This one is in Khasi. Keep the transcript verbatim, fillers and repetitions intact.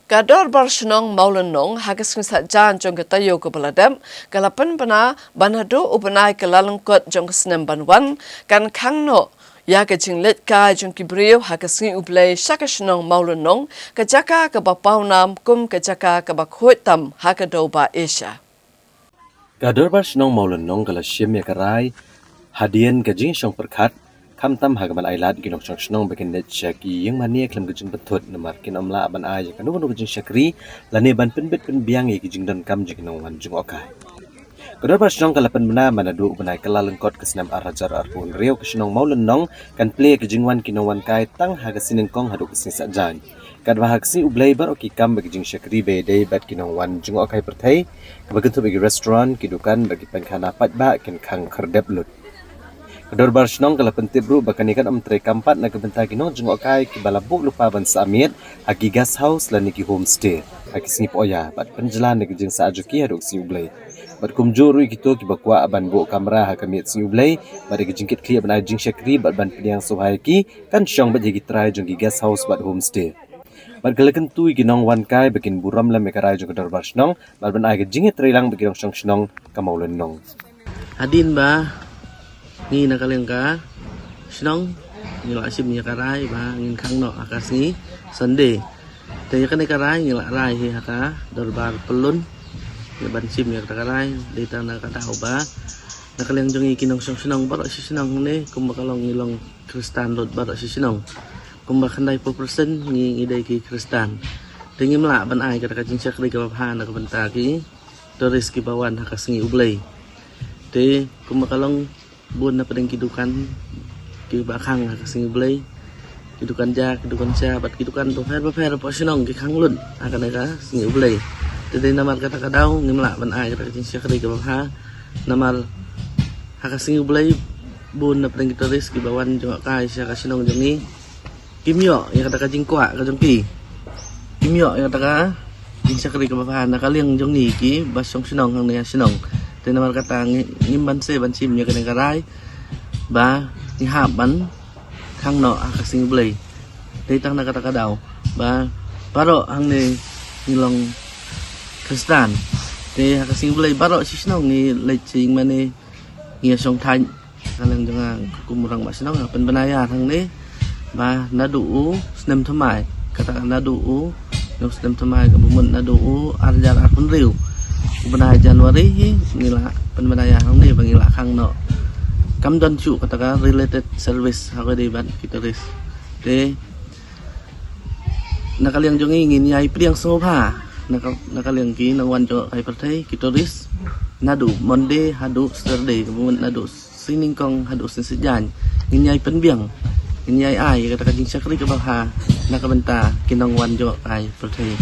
Ka Dorbar Shnong Mawlynnong ha ka sngi Saitjaiñ jong ka taïew kaba la dep ka la pynbna ba naduh u bnai Kyllalyngkot jong ka snem ban wan kan khang noh ïa ka jingleit kai jong ki briew ha ka sngi U Blei sha ka shnong Mawlynnong, ka jaka kaba pawnam kum ka jaka kaba khuid tam ha ka dewbah Asia. Ka Dorbar Shnong Mawlynnong ka la shim ïa ka rai hadien ka jingshong pyrkhat, khamtam ha ka ban ailad ki nongshong shnong ba kin leit sha ki ïing mane khlem ka jingpynthut namar kin ym lah ban ai ïa kano kano ka jingshakri lane ban pynbit pynbiang ïa ki jingdonkam jong ki nongwan jngohkai. Ka Dorbar Shnong ka la pynbna ba naduh u bnai Kyllalyngkot ka snem ar hajar arphew hynriew ka shnong Mawlynnong kan plie ïa ka jingwan ki nongwan kai tang ha ka sngi Nyngkong haduh ka sngi Saitjaiñ. Katba ha ka sngi U Blei baroh ki kam bad ki jingshakri ba ïadei bad ki nongwan jngohkai pyrthei, kaba kynthup ïa ki restaurant, ki dukan bad ki paikhana paidbah kin khang khyrdep lut. Ka Dorbar Shnong ka la pyntip ruh ba kane kan ym treikam pat na ka bynta ki nongjngohkai kiba la buh lypa ban sah miet ha ki guest house lane ki homestay ha ki sngi Poh Ïa bad pynjlan ïa ka jingsah jong ki haduh ka sngi U Blei. Bad kumjuh ruh ïa kito kiba kwah ban buh kamra ha ka miet sngi U Blei bad ïa ka jingkitkhlieh ban ai jingshakri bad ban pdiang sngewbha ïa ki kan shong beit ha ki trai jong ki guest house bad homestay. Bad ka la kyntu ïa ki nongwan kai ba kin burom lem ïa ka rai jong ka Dorbar Shnong bad ban ai ka jingïatreilang bad ki nongshong shnong ka Mawlynnong. Hadien ba ngi na ka liang ka shnong ngi la shim ïa ka rai ba ngin khang noh ha ka sngi Sunday. Te ïa kane ka rai ngi la rai hi ha ka Dorbar Pyllun. Ngi ban shim ïa ka rai dei tang na ka daw ba na ka liang jong ngi ki nongshong shnong baroh shi shnong ne kumba ka long ngi long Khristan lut baroh shi shnong. Kumba khyndaiphew percent ngi ngi dei ki Khristan. Te ngim lah ban ai kata ka jingshakri kaba bha na ka bynta ki tourist kiba wan ha ka sngi U Blei. Te kumba ka long bun na pdeng ki dukan kiba khang ha ka sngi U Blei. Ki dukan ja, ki dukan sha bad ki dukan bapher bapher hapoh shnong ki khang lut ha kane ka sngi U Blei. Te dei namar kata ka daw ngim lah ban ai kata ka jingshakri kaba bha. Namar ha ka sngi U Blei bun na pdeng ki tourist kiba wan jngohkai sha ka shnong jong ngi kim ïoh ïa kata ka jingkwah ka jong ki. Kim ïoh ïa kata ka jingshakri kaba bha na ka liang jong ngi kiba shong shnong hangne ha shnong. Te namar kata ngi ngim banse ban shim ïa kane ka rai ba ngi hap ban khang noh ha ka sngi U Blei. Dei tang na kata ka daw ba baroh hangne ngi long Khristan. Te ha ka sngi U Blei baroh shi shnong ngi leit sha ïing mane ngi ïa shong thait. Ka liang jong nga kum u rangbah shnong nga pynbna ïa hangne ba naduh u snem thymmai, kata naduh u snem thymmai kaba mut naduh u ar hajar arphew hynriew u bnai January hi ngi la pynbna ïa hangne ba ngi la khang noh. Kam don shuh kata ka related service ha kaba ïadei bad ki tourist. Te na ka liang jong ngi ngin ïai pdiang sngewbha na ka, na ka liang ki nongwan jngohkai pyrthei ki tourist naduh Monday haduh Saturday kaba mut naduh sngi Nyngkong haduh sngi Saitjaiñ. Ngin ïai pynbiang, ngin ïai ai ïa kata ka jingshakri kaba bha na ka bynta ki nongwan jngohkai pyrthei.